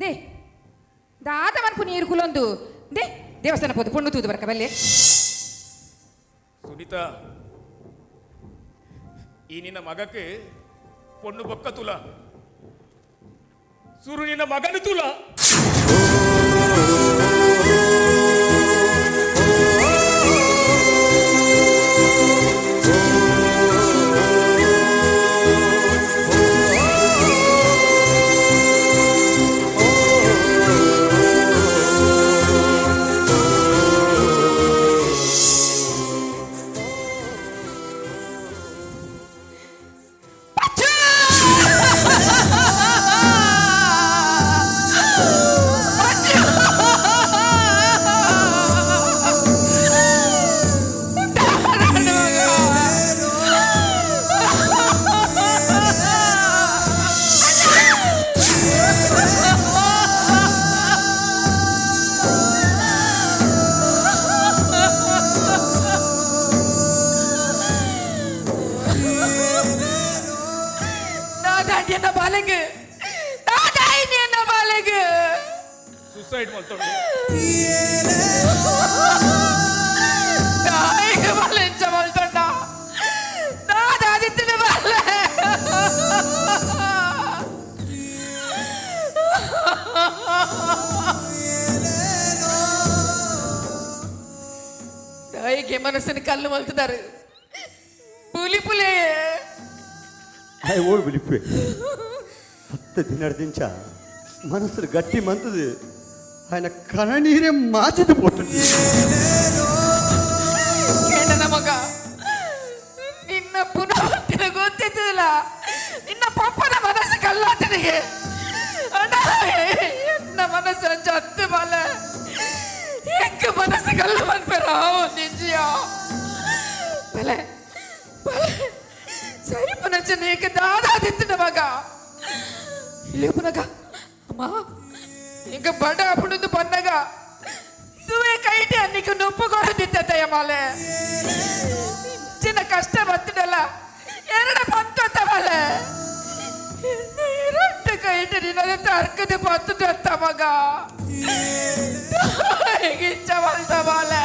They ದಾದ ಮನ್ಪು ನೀರು ಕುಲೊಂದು they ದೇವಸ್ಥಾನ ಪೋದು ಪೊಣ್ಣು ತೂದು ಬರ್ಕ ಬಲ್ಲೆ. ಸುನೀತಾ, ಈ ನಿನ್ನ ಮಗಕ್ಕೆ ಪೊಣ್ಣು ಬೊಕ್ಕ ತುಲ ಸುರು ನಿನ್ನ ಮಗನು ತುಲ. ದಾದಾಡಿ ಎನ್ನ ಬಾಲೆಗ್ ದಾದಾಯಿನಿ ಎನ್ನ ಬಾಲೆಗ್ ಸುಸೈಡ್ ಮಾಡ್ತೊಂಡು ದಾಯಿಗೆ ಬಾಲೆಂಚ ಮಲ್ತೊಂಡ ದಾದಾದಿತ್ತಿನ ಬಾಲೆ. ದಾಯಿಗೆ ಮನಸ್ಸಿನ ಕಲ್ಲು ಮಲ್ತಿದ್ದಾರೆ ಪುಲಿ ಪುಲಿ. ಆಯ್ ಓಡ್ ಬಿಲಿಪ್ಪೆ 10 ದಿನದಿಂಚ ಮನಸ್ಸು ಗಟ್ಟಿ ಮಂತದು ఆయన ಕಣನೀರೇ ಮಾಚಿದ್ದು ಪೋಟು. ಕೇಳನ ಮಗ, ನಿನ್ನ ಪುನಃ ಗೊತ್ತಿದ್ದಿಲ್ಲ ನಿನ್ನ ಪಪ್ಪನ ಮನಸ್ಸು ಕಲ್ಲಾತನಿಗೆ. ಅಣ್ಣ, ಎನ್ನ ಮನಸ್ಸು ಅಂಚ ಹತ್ತು ಬಾಲ ಎಂಕ ಮನಸ್ಸು ಕಲ್ಲು ಮನ್ಪೆರ ನಿಂಜಿಯ ಬಲೆ ಬಲೆ ಸರಿ ಪುನಚ ನೀಕ ದಾದಾದಿತ್ತಿನ ಮಗ ಇಲ್ಲಿ ಪುನಗ ಅಮ್ಮ ಇಂಕ ಬಡ ಅಪ್ಪುಂದು ಪನ್ನಗ ದುವೆ ಕೈಟೆ ಅನ್ನಿಕ ನೊಪ್ಪು ಕೊಡದಿತ್ತಯ್ಯ ಮಾಲೆ. ಚಿನ್ನ ಕಷ್ಟ ಬತ್ತಿಡಲ್ಲ ಎರಡು ಪಂತೊತ್ತ ಮಾಲೆ ಎರಡು ಕೈಟೆ ನಿನ್ನದ ತರ್ಕದ ಪತ್ತು ಮಗ ಗಿಚ್ಚ ಮಲ್ತ ಮಾಲೆ.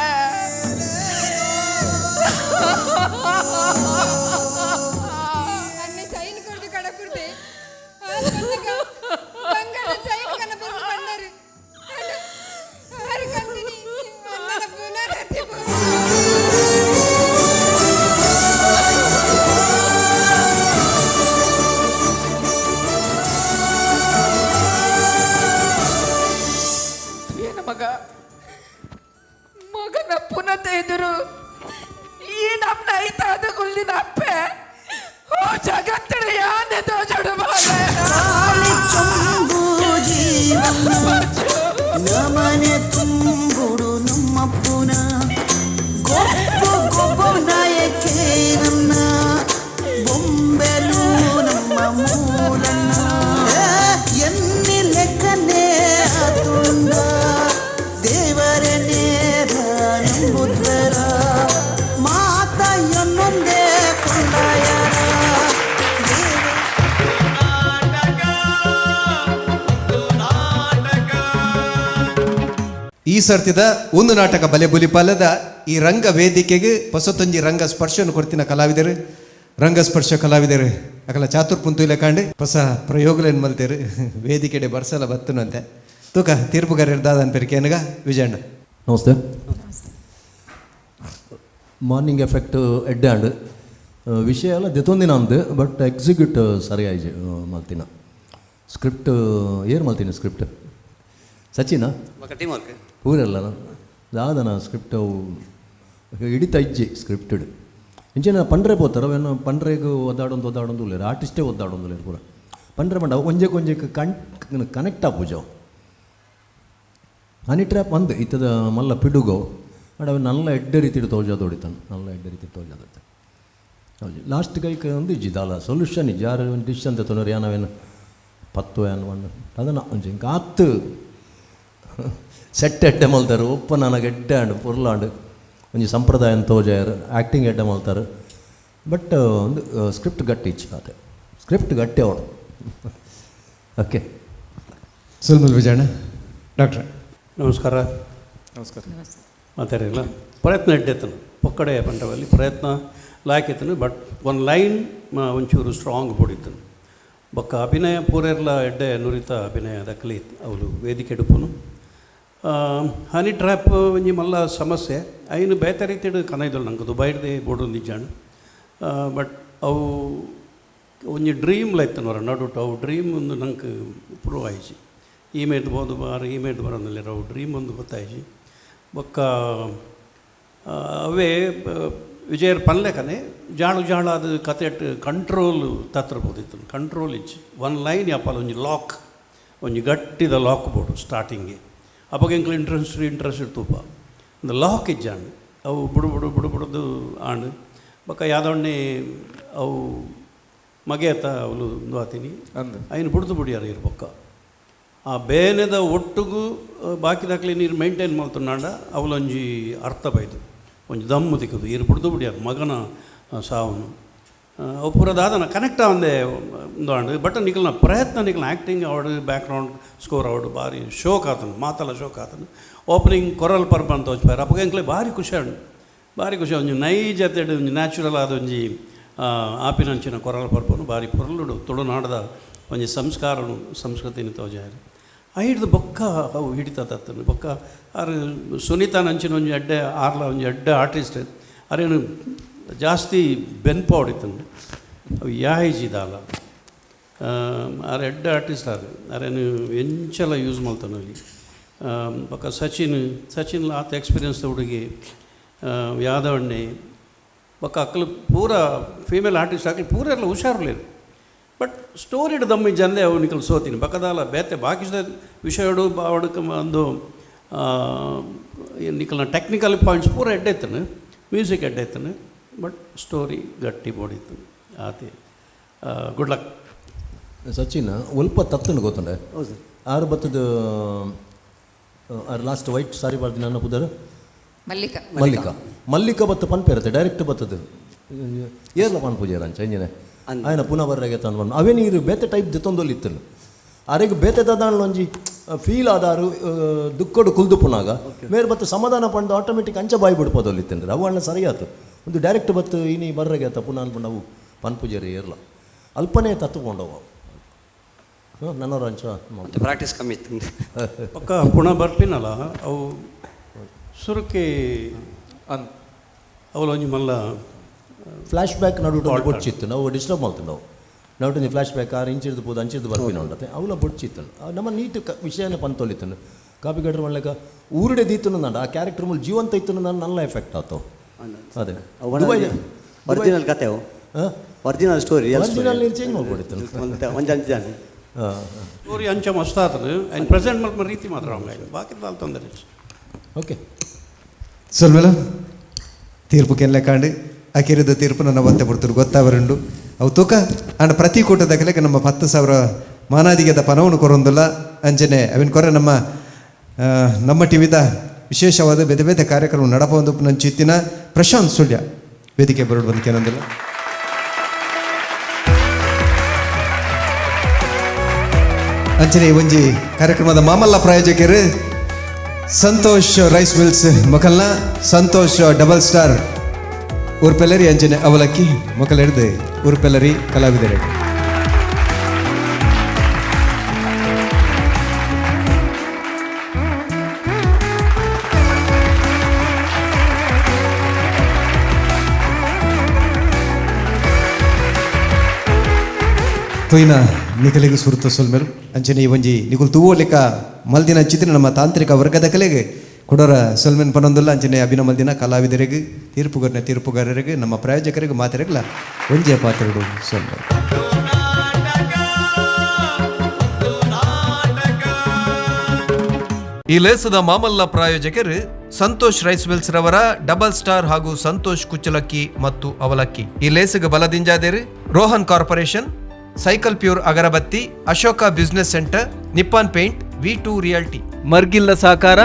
ಅನ್ನೆ ಚೈನ್ ಕೊಡ್ದು ಕಡಪುರ್ದೆ ಬಂಗಾರ ಚೈನ್ ಕನ ಬುರ್ದು ಬಂದರು. ಆರು ಕಂತಿನಿ ಮಗ. ಮಗನ ಪುನತ ಎದುರು ಈ ನಮ್ಮ ಐತಾದ ಕುಲ್ದಿನ ಅಪ್ಪೆ ಓ ಜಗತ್ತಿನ ಯಾನೆ ತೋಜಡು ಚೊಂಬು ಜೀವನ ನಮನೆ ತುಂಬುಡು ನಮ್ಮಪ್ಪುನ ಗೊಬ್ಬು ಗೊಬ್ಬು ನಾಯಕೇ ನನ್ನ ಬೊಂಬೆಲು ನಮ್ಮ ಮೂಲಣ್ಣ ಎನ್ನಿ ಲೆಕ್ಕನೆ ಆತುಂಡ ದೇವರ ನೇರ ನಂಬುತ್ತರ ಮಾತೆಯನ್ನೊಂದೇ ಕೊಂಡಾಯರ ದೇವ. ಈ ಸರ್ತಿದ ಒಂದು ನಾಟಕ ಬಲೆ ಬುಲಿಪಾಲದ ಈ ರಂಗ ವೇದಿಕೆಗೆ ಹೊಸತೊಂಜಿ ರಂಗ ಸ್ಪರ್ಶವನ್ನು ಕೊಡ್ತಿನ ಕಲಾವಿದರು, ರಂಗ ಸ್ಪರ್ಶ ಕಲಾವಿದರು ಅಕಲ ಚಾತುರ್ ಪುಂತು ಇಲ್ಲ ಕಾಂಡು ಹೊಸ ಪ್ರಯೋಗಲೇನು ಮಲ್ತೇರು ವೇದಿಕೆಡೆ ಬರ್ಸಲ ಬತ್ತನಂತೆ ತೂಕ ತೀರ್ಪುಗಾರರು ದಾದನ್ ಪೆರಿಕೇನಗ ವಿಜಯಣ್ಣ. ನಮಸ್ತೆ. ಮಾರ್ನಿಂಗ್ ಎಫೆಕ್ಟ್ ಎಡ್ಡೆ ಆಂಡ್ ವಿಷಯ ಎಲ್ಲ ದೆತೊಂದಿನ ಅಂದು, ಬಟ್ ಎಕ್ಸಿಕ್ಯೂಟ್ ಸರಿಯಾಗಿ ಮಲ್ತಿನ. ಸ್ಕ್ರಿಪ್ಟ್ ಏರು ಮಲ್ತೀನಿ script Sachin team work ಪೂರೆಲ್ಲ ದಾದನ script ಅವು ಹಿಡಿತ ಇಜ್ಜಿ ಸ್ಕ್ರಿಪ್ಟೆಡ್. ಇಂಚಿನ ಪಂಡ್ರೆ ಪೋತಾರ ಅವೇನು ಪಂಡ್ರೆಗ್ ಒದ್ದಾಡೊಂದು ಒದ್ದಾಡೊಂದು ಉಲ್ಲೇರು, ಆರ್ಟಿಸ್ಟೇ ಒದ್ದಾಡೊಂದು ಉಲ್ಲೇರು ಪೂರ. ಪಂಡ್ರೆ ಪಂಡ ಒಂಜೆಕ್ ಒಂಜೆಕ್ ಕನೆಕ್ಟ್ ಆಪುಜವು. ಹನಿ ಟ್ರ್ಯಾಪ್ ಅಂದ್ ಇತ್ತದ ಮಲ್ಲ ಪಿಡುಗೋ ಬಟ್ ಅವು ನಲ್ಲ ಎಡ್ಡೆ ರೀತಿಡ್ ತೋಜಾದ ಹೊಡಿತಾನೆ, ನಲ್ಲ ಎಡ್ಡೆ ರೀತಿ ತೋಜಾದ. ಹೌದು, ಲಾಸ್ಟ್ ಕೈಕ್ ಒಂದು ಇಜ್ಜಿ ದಾಲ ಸೊಲ್ಯೂಷನ್ ಇಜ್ಜಿ. ಯಾರು ಒಂದು ಡಿಶ್ ಅಂತ ತೊನರು ಯಾನವೇನು ಪತ್ತು ಯಾನ್ ಒನ್ ಅದನ್ನ ಒಂಜಿ ಆತ್ ಸೆಟ್ ಎಡ್ಡೆ ಮಲ್ತಾರು ಒಪ್ಪ ನನಗೆ ಎಡ್ಡೆ ಆಂಡ್ ಪೊರ್ಲಾಂಡ್ ಒಂಜಿ ಸಂಪ್ರದಾಯ ತೋಜಾಯರು, ಆ್ಯಕ್ಟಿಂಗ್ ಎಡ್ಡೆ ಮಲ್ತಾರೆ. ಬಟ್ ಒಂದು ಸ್ಕ್ರಿಪ್ಟ್ ಗಟ್ಟಿ ಇಚ್ಚು ಅದೇ ಸ್ಕ್ರಿಪ್ಟ್ ಗಟ್ಟಿ ಅವಳು. ಓಕೆ. ಸುಲ್ಮುಲ್ ವಿಜಯಣ್ಣ. ಡಾಕ್ಟ್ರೆ. ನಮಸ್ಕಾರ. ನಮಸ್ಕಾರ. ಮಾತಾಡಿಲ್ಲ ಪ್ರಯತ್ನ ಎಡ್ಡೆತ್ತನು ಪೊಕ್ಕಡೆ ಪಂಡವಲ್ಲಿ ಪ್ರಯತ್ನ ಲಾಯ್ಕೆತ್ತನು, ಬಟ್ ಒಂದು ಲೈನ್ ಒಂಚೂರು ಸ್ಟ್ರಾಂಗ್ ಬೋಡಿತ್ತನು. ಬೊಕ್ಕ ಅಭಿನಯ ಪೂರೆರ್ಲ ಎಡ್ಡೆ ನುರಿತ ಅಭಿನಯ ದಕ್ಕಲಿ ಅವಳು ವೇದಿಕೆ ಎಡುಪುನು. ಹನಿ ಟ್ರ್ಯಾಪ್ ಒಂಜಿ ಮಲ್ಲ ಸಮಸ್ಯೆ ಐನು ಬೇತೆ ರೀತಿಡ್ ಕನೈದೊಲು ನಂಗೆ ದುಬೈಡ್ದೆ ಬೋಡು ನಿಜಾಣ್. ಬಟ್ ಅವು ಒಂಜಿ ಡ್ರೀಮ್ ಲೈತ್ತನು ಹೊರ ನಡುಟು ಅವು ಡ್ರೀಮ್ ಒಂದು ನಂಗೆ ಪ್ರೂವ್ ಆಯ್ಜಿ. ಇಮೇಡ್ ಬೋದು ಬಾರ್ ಇಮೇಡ್ ಬರೋದಿಲ್ಲ, ಅವು ಡ್ರೀಮ್ ಒಂದು ಗೊತ್ತಾಯ್ಜಿ. ಬೊಕ್ಕ ಅವೇ ವಿಜಯರ್ ಪನ್ಲೆಕನೆ ಜಾಳು ಜಾಳು ಅದು ಕತೆ ಕಂಟ್ರೋಲ್ ತತ್ರಬೋದಿತ್ತು. ಕಂಟ್ರೋಲ್ ಇಜ್ಜಿ ಒನ್ ಲೈನ್ ಯಾಪಲ ಒಂಜಿ ಲಾಕ್ ಒಂಜಿ ಗಟ್ಟಿದ ಲಾಕ್ ಬೋಡು ಸ್ಟಾರ್ಟಿಂಗ್ಗೆ. ಅವಾಗ ಎಂಕ್ಲು ಇಂಟ್ರೆಸ್ಟ್ ಇಂಟ್ರೆಸ್ಟ್ ತೂಪ ಒಂದು ಲಾಕ್ ಇಜ್ಜಾಂಡ್ ಅವು ಬುಡು ಬುಡು ಬುಡು ಬುಡ್ದು ಆಂಡ್. ಬೊಕ್ಕ ಯಾದೊಣ್ಣೆ ಅವು ಮಗೆತ ಅವಳು ಒಂದು ಆತೀನಿ ಅಂದ್. ಐನು ಬುಡ್ದು ಬುಡಿಯಾರ ಇರು. ಬೊಕ್ಕ ಆ ಬೇನೆದ ಒಟ್ಟುಗು ಬಾಕಿದಾಕ್ಲಿ ನೀರು ಮೈಂಟೈನ್ ಮಲ್ತುಂಡಾಂಡ ಅವಲೊಂಜಿ ಅರ್ಥ ಬೈದು ಒಂಜಿ ದಮ್ಮು ತಿಕ್ಕದು. ಈರು ಬುಡ್ದು ಬುಡಿಯಾರ ಮಗನ ಸಾವನು ಅವು ಪೂರ ದಾದನ ಕನೆಕ್ಟ್ ಆವಂದೆ ಒಂದು ಆಂಡ್. ಬಟ್ ನಿಕಲ್ನ ಪ್ರಯತ್ನ, ನಿಕಲ್ನ ಆ್ಯಕ್ಟಿಂಗ್ ಅವಡು, ಬ್ಯಾಕ್ಗ್ರೌಂಡ್ ಸ್ಕೋರ್ ಅವಡು ಭಾರಿ ಶೋಕ್ ಆತನು, ಮಾತಲ್ಲ ಶೋಕ್ ಆತನು. ಓಪನಿಂಗ್ ಕೊರಲ್ ಪರ್ಬ ಅಂತ ವಚ್ಪಾರ ಅಪ್ಪಗ ಎಂಕ್ಲೆ ಭಾರಿ ಖುಷಿ ಆಂಡ್, ಭಾರಿ ಖುಷಿ. ಒಂಜಿ ನೈಜತೆಡ್ ಒಂಜಿ ನ್ಯಾಚುರಲ್ ಆದ ಒಂಜಿ ಆಪಿನಂಚಿನ ಕೊರಲ್ ಪರ್ಬನು ಭಾರಿ ಪೊರ್ಲುಡು ತುಳುನಾಡದ ಒಂಜಿ ಸಂಸ್ಕಾರನು ಸಂಸ್ಕೃತಿನ ತೋಜಾಯರು. ಆ ಹಿಡ್ದು ಬೊಕ್ಕ ಅವು ಹಿಡಿತ ತತ್ತನು. ಬೊಕ್ಕ ಆರು ಸುನೀತಾ ನಂಚಿನ ಒಂಜಿ ಎಡ್ಡೆ ಆರ್ಲ ಒಂಜಿ ಎಡ್ಡೆ ಆರ್ಟಿಸ್ಟ್ ಅರೇನು ಜಾಸ್ತಿ ಬೆನ್ಪ ಹೊಡಿತಂದು ಅವು ಯಾಯಿಜಿ ದಾಲ. ಆರ್ ಎಡ್ಡೆ ಆರ್ಟಿಸ್ಟ್ ಆರು ಅರೇನು ಎಂಚಲ ಯೂಸ್ ಮಲ್ತಾನ ಅಲ್ಲಿ. ಬೊಕ್ಕ ಸಚಿನ್ ಸಚಿನ್ ಆತ ಎಕ್ಸ್ಪೀರಿಯನ್ಸ್ ಹುಡುಗಿ ಯಾದವಣ್ಣೆ ಬೊಕ್ಕ ಅಕ್ಕಲು ಪೂರ ಫೀಮೇಲ್ ಆರ್ಟಿಸ್ಟ್ ಅಕ್ಕಲು ಪೂರ ಎಲ್ಲ ಹುಷಾರುಲೇರು. ಬಟ್ ಸ್ಟೋರಿಡ್ ದಮ್ಮಿ ಜಂದೆ ಅವು ನಿಕಲ್ ಸೋತೀನಿ ಬಕ್ಕದಾಲ ಬೇತೆ ಬಾಕಿದ ವಿಷಯಡು ಬಾವಡಕ್ಕೆ ಒಂದು ನಿಕಲ್ನ ಟೆಕ್ನಿಕಲ್ ಪಾಯಿಂಟ್ಸ್ ಪೂರ ಎಡ್ಡೆತ್ತನು, ಮ್ಯೂಸಿಕ್ ಎಡ್ಡೆತ್ತನು, ಬಟ್ ಸ್ಟೋರಿ ಗಟ್ಟಿ ಬೋಡಿತ್ತು ಆತೆ. Good luck. Sachin ಒಲ್ಪ ತತ್ತನು ಗೊತ್ತುಂಡೆ. ಹೌದು ಸರ್. ಆರು ಬತ್ತದ ಆರು ಲಾಸ್ಟ್ ವೈಟ್ ಸಾರಿ ಬರ್ತೀನಿ ನನ್ನ ಪುದರ್. ಮಲ್ಲಿಕಾ. ಮಲ್ಲಿಕಾ ಮಲ್ಲಿಕಾ ಬತ್ತ ಪನ್ಪೇರತ್ತೆ ಡೈರೆಕ್ಟ್ ಬತ್ತದ ಏರ್ಲ ಪನ್ಪುಜೇರ ಅಂಚ ಇಂಜಿನೆ ಆಯ್ನ ಪುನಃ ಬರ್ರೆಗೆ ತಂದು ಅವೇ ನೀರು ಬೇತೆ ಟೈಪ್ ದೆತ್ತೊಂದೊಲ್ಲಿ ಇತ್ತನು. ಅರೆಗ್ ಬೇತೆ ತದಾಣ್ ಒಂಜಿ ಫೀಲ್ ಆದಾರು ದುಃಖಡು ಕುಲ್ದು ಪುನಾಗ ಮೇರ್ ಬತ್ತು ಸಮಾಧಾನ ಪಂಡು ಆಟೋಮೆಟಿಕ್ ಅಂಚ ಬಾಯಿ ಬಿಡ್ಪದೊಲ್ಲಿ ಇತ್ತಂದ್ರೆ ಅವು ಅಣ್ಣ ಸರಿಯಾತು. ಒಂದು ಡೈರೆಕ್ಟ್ ಬತ್ತು ಇನಿ ಬರ್ರೆಗೆ ಆತ ಪುನಃ ಅನ್ಕೊಂಡು ಅವು ಪನ್ಪುಜೇರಿ ಏರ್ಲ ಅಲ್ಪನೇ ತತ್ತುಕೊಂಡವು ನನ್ನೋರು ಅಂಚ. ಮತ್ತು ಪ್ರಾಕ್ಟೀಸ್ ಕಮ್ಮಿ ಇತ್ತು. ಪಕ್ಕ ಪುನಃ ಬರ್ಪಿನಲ್ಲ ಅವು ಸುರುಕಿ ಅಂದ್. ಅವಳು ಒಂಜಿ ಮಲ್ಲ ಫ್ಲ್ಯಾಶ್ ಬ್ಯಾಕ್ ನಡುಟು ಒಂದು ಬೊಡ್ಚಿತ್ತು, ನಾವು ಡಿಸ್ಟರ್ಬ್ ಮಾಡ್ತೀವಿ. ನಾವು ನಡುಟು ಫ್ಲ್ಯಾಶ್ ಬ್ಯಾಕ್ ಆರು ಇಂಚಿರ್ದು ಪೋದು ಅಂಚಿರ್ದು ಬರ್ಪಿನ ಉಂಡತೆ ಅವಲ ಬೊಡ್ಚಿತ್ತು. ನಮ್ಮ ನೀಟ್ ವಿಷಯನ ಪಂತೊಲಿತ್ತನು. ಕಾಪಿ ಕಟ್ರೆ ಮಾಡ್ಲಿಕ್ಕೆ ಊರುಡೆ ದೀತನ ಆ ಕ್ಯಾರೆಕ್ಟರ್ ಮೂಲ ಜೀವಂತ ಇತ್ತು ನನ್ನ ನಲ್ಲ ಎಫೆಕ್ಟ್ ಆತು. ಅದೇ ಒರಿಜಿನಲ್ ಕತೆ ಅವು, ಒರಿಜಿನಲ್ ಸ್ಟೋರಿ. ಒರಿಜಿನಲ್ ಚೇಂಜ್ ಮಾಡ್ಬಿಡಿತ್ತು. ಒಂಜಿ ಅಂಚ ಜಾನೆ. ಸ್ಟೋರಿ ಅಂಚ ಮಸ್ತ್ ಆತದು ಆ್ಯಂಡ್ ಪ್ರೆಸೆಂಟ್ ಮಲ್ಪ ರೀತಿ ಮಾತ್ರ ಅವಂಗ ಬಾಕಿ ದಾಲ್ ತೊಂದರೆ. ಓಕೆ. ಸೊಲ್ಮೆಲ ತೀರ್ಪು ಕೆನ್ಲೆ ಕಾಂಡು ಅಕಿರಿದ ತೀರ್ಪು ನನ್ನ ಒತ್ತೆ ಪಡ್ತರು ಗೊತ್ತಾವರುಂಡು ಅವು ತೂಕ ಅಂಡ್ ಪ್ರತಿ ಕೂಟದ ಕಲೆಗೆ ನಮ್ಮ 10,000 ಮಾನಾದಿಗೆದ ಪನವನ್ನು ಕೊರೊಂದುಲ್ಲ. ಅಂಚನೆ ಅವಿನ ಕೊರೆ ನಮ್ಮ ನಮ್ಮ ಟಿವಿದ ವಿಶೇಷವಾದ ಬೇತೆ ಬೇತೆ ಕಾರ್ಯಕ್ರಮ ನಡಪ ನಂಚಿತ್ತಿನ ಪ್ರಶಾಂತ್ ಸುಳ್ಯ ವೇದಿಕೆ ಬರೋಡು ಬಂದು ಕೇನೊಂದಿಲ್ಲ. ಅಂಚನೆ ಈ ಒಂಜಿ ಕಾರ್ಯಕ್ರಮದ ಮಾಮಲ್ಲ ಪ್ರಾಯೋಜಕರು ಸಂತೋಷ್ ರೈಸ್ ಮಿಲ್ಸ್ ಮೊಕಲ್ನ ಸಂತೋಷ್ ಡಬಲ್ ಸ್ಟಾರ್ ಉರ್ಪೆಲ್ಲರಿ ಅಂಚನೆ ಅವಲಕ್ಕಿ ಮೊಕಲೆಡ್ದು ಉರ್ಪೆಲ್ಲರಿ ಕಲಾವಿದರೆ. ತೊಯ್ನ ನಿಕಲಿಗೆ ಸುರುತ ಸೊಲ್ಮೆರು ಅಂಚನೆ ಈ ಒಂಜಿ ನಿಕುಲ್ ತೂವೋಲಿಕ ಮಲ್ದಿನ ಚಿತ್ರ ನಮ್ಮ ತಾಂತ್ರಿಕ ವರ್ಗದ ಕಲೆಗೆ ಕೊಡೋರ ಸೊಲ್ಮೆನ್ ಪನೊಂದುಲ್ಲ. ಅಂಚನೆ ಅಭಿನಯ ಮಲ್ದಿನ ಕಲಾವಿದರಿಗೆ ತೀರ್ಪುಗಾರನ ತೀರ್ಪುಗಾರರಿಗೆ ನಮ್ಮ ಪ್ರಾಯೋಜಕರಿಗೆ ಮಾತೆರಗ್ಲ ಒಂಜೆ ಪಾತ್ರಡು ಸೊಲ್ಮೆರು. ಈ ಲೇಸದ ಮಾಮಲ್ಲ ಪ್ರಾಯೋಜಕರು ಸಂತೋಷ್ ರೈಸ್ ಮಿಲ್ಸ್ ರವರ ಡಬಲ್ ಸ್ಟಾರ್ ಹಾಗೂ ಸಂತೋಷ್ ಕುಚ್ಚಲಕ್ಕಿ ಮತ್ತು ಅವಲಕ್ಕಿ. ಈ ಲೇಸಿಗೆ ಬಲದಿಂಜಾದೇರು ರೋಹನ್ ಕಾರ್ಪೊರೇಷನ್, ಸೈಕಲ್ ಪ್ಯೂರ್ ಅಗರಬತ್ತಿ, Ashoka business centre, Nippon paint, V2 realty. ಮರ್ಗಿಲ್ಲ ಸಹಕಾರ.